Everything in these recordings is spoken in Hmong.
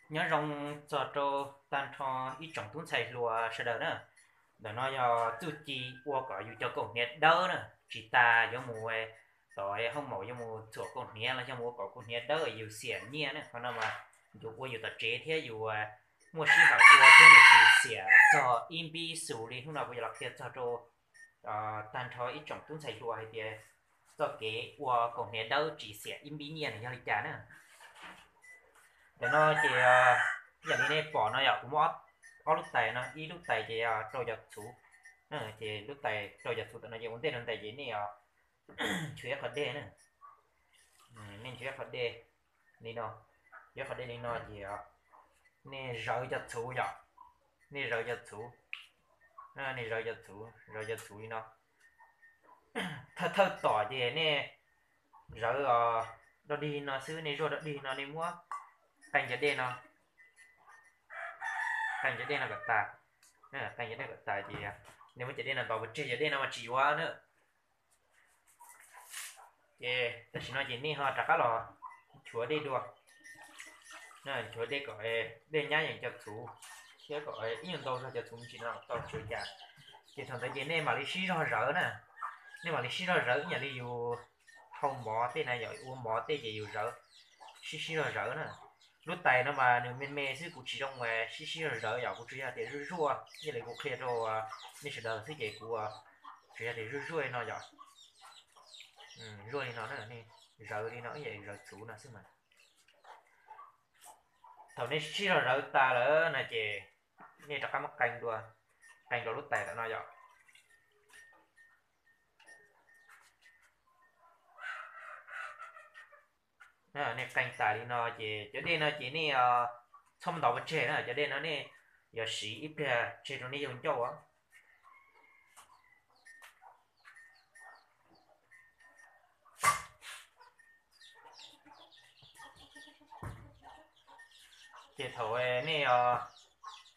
Nyob zoo txog rau tag nrho ib tsoom tub ntxhais hluas sawv daws na. Ntawm no yog txuj ci ua kom yus cov kaus hniav dawb na, tsis tas yuav mus tom hauj maum yuav mus txhuam kaus hniav los yog mus ua kom kaus hniav dawb yus xiam nyiaj na. Qhov no mas yus ua yus tom tsev thiab yus muaj sij hawm ua thiab nws tsis xiam txog ib npib xus li. Hnub no kuv yuav los qhia txog rau tag nrho ib tsoom tub ntxhais hluas hais tias txoj kev ua kaus hniav dawb tsis xiam ib npib nyiaj nws yog li cas na. Ntawm no ces yam li nej pom no yog kuv muab ob lub tais no, ib lub tais ces rau cov txhuv, ces lub tais rau cov txhuv tam no ces ua ntej rau tais ces nej nchuav ib qho dej na, nej nchuav ib qho dej li no, nchuav ib qho dej li no ces nej zawv cov txhuv yom, nej zawv cov txhuv, nej zawv cov txhuv, zawv cov txhuv li no. Thawj thawj tom ces nej zawv dog dig no xwb, nej zuaj dog dig no, nej muab qee cov dej no, qee cov dej no kom tas, qee cov dej kom tas ces nej muab cov dej no ntaus pov tseg, cov dej no mas tsis yuav na. Ces tam sim no ces nej ho rov qab los nchuav dej dua, nchuav dej kom dej nyab yeem cov txhuv thiab kom ib nyuag ntau zog cov txhuv me ntsis no tau tsis ua cas. Ces thaum ntawd ces nej mam li sib zog zawv na, nej mam li sib zog zawv ib yam li yus hau mov tej na yom, ua mov tej ces yus zawv, sib sib zog zawv na. Lub tais no mas nws me me xwb, kuv tsis zoo sib sib zog zawv yom, kuv tsuas yog tias zuaj zuaj ib yam li kuv qhia rau nej sawv daws xwb ces kuv tsuas yog tias zuaj zuaj li no yom, zuaj li no, zawv li no ib yam li zawv txhuv no xwb mas. Thaum nej sib zog zawv tas lawm no ces nej rov qab muab qee dua, qee rau lub tais tam no yom. Nej qee tas li no ces cov dej no ces nej txhob muab ntov pov tseg na, cov dej no nej yuav siv ib pliag tseg rau nej yug ncauj. Ces thaum nej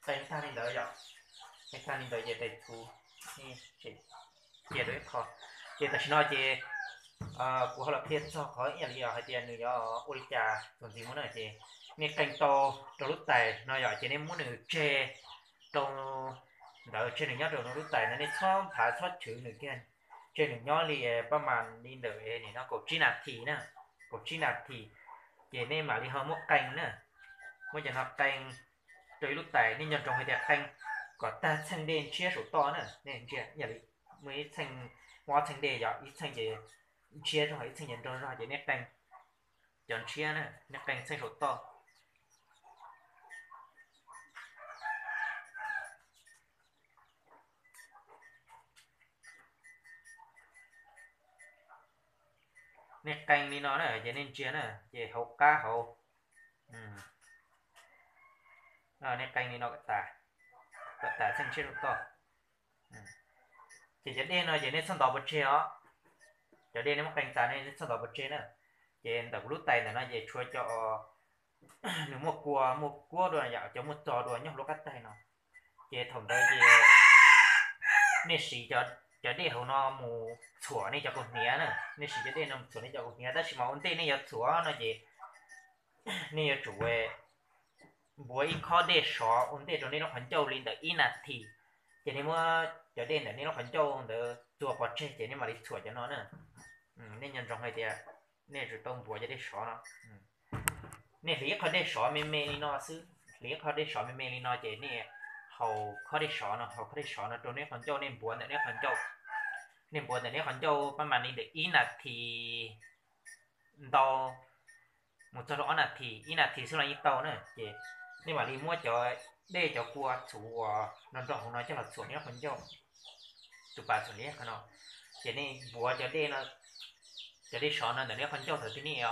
qee tag li ntawd yom, qee tag li ntawd ces tais txhuv cia rau ib qho. Ces tam sim no ces kuv ho los qhia txog qhov ib yam li hais tias nws yuav ua li cas txuas ntxiv mus na. Ces nej qee tau rau lub tais no yom, ces nej muab nws tseg rau ntawd, tseg nws nyob rau lub tais ntawd, nej txhob nthav txhob chwv nws kiag, tseg nws nyob li pab mas li ntawm nim no kaum tsib nas this na, kaum tsib nas this. Ces nej mam li ho muab qee na, muab cov no qee rau ib lub tais, nej nco ntsoov hais tias qee kom tag txheej dej ntshiab saum toj na. Nej ntsia ib yam li muaj ib txheej, muaj ob txheej dej yom, ib txheej ces ntshiab zog, ib txheej ces nrog zog, ces nej qee cov ntshiab na, nej qee txheej saum toj. Nej qee li no na, ces nej ntsia na, ces hauv qab hauv, nej qee li no kom tas, kom tas txheej ntshiab saum toj. Ces cov dej no ces nej txhob ntov pov tseg os. Cov dej nej muab qee tas nej txhob ntov pov tseg na. Ces ntawm kuv lub tais ntawm no ces tshuav cov nws muaj kua, muaj kuab dua yom, cov muaj txog dua nyob hauv lub qab tais no. Ces thaum ntawd ces nej siv cov dej hauv no mus txhuam nej cov kaus hniav na, nej siv cov dej no mus txhuam nej cov kaus hniav, tab sis mas ua ntej nej yuav txhuam no ces nej yuav tsum npuav ib khob dej sov ua ntej rau nej lub qhov ncauj li ntawm ib nas this. Ces nej muab cov dej ntawm nej lub qhov ncauj ntawd txua pov tseg ces nej mam li txhuam cov no na. Nej nco ntsoov hais tias nej yuav tsum tau npuav cov dej sov no. Nej hliv ib qho dej sov me me li no xwb, hliv ib qho dej sov me me li no ces nej haus khob dej sov no, haus khob dej sov no rau nej qhov ncauj, nej npuav ntawm nej qhov ncauj. Nej npuav ntawm nej qhov ncauj pab mas li ntawm ib nas this ntau mus txog rau ob nas this, ib nas this xwb los yeej tau na. Ces nej mam li muab cov dej cov kua txhuv uas nrog nrog hauv no coj los txhuam nej qhov ncauj, tus pas txhuam nej qhov no. Ces nej npuav cov dej no, cov dej sov no ntawm nej qhov ncauj thaum twg nej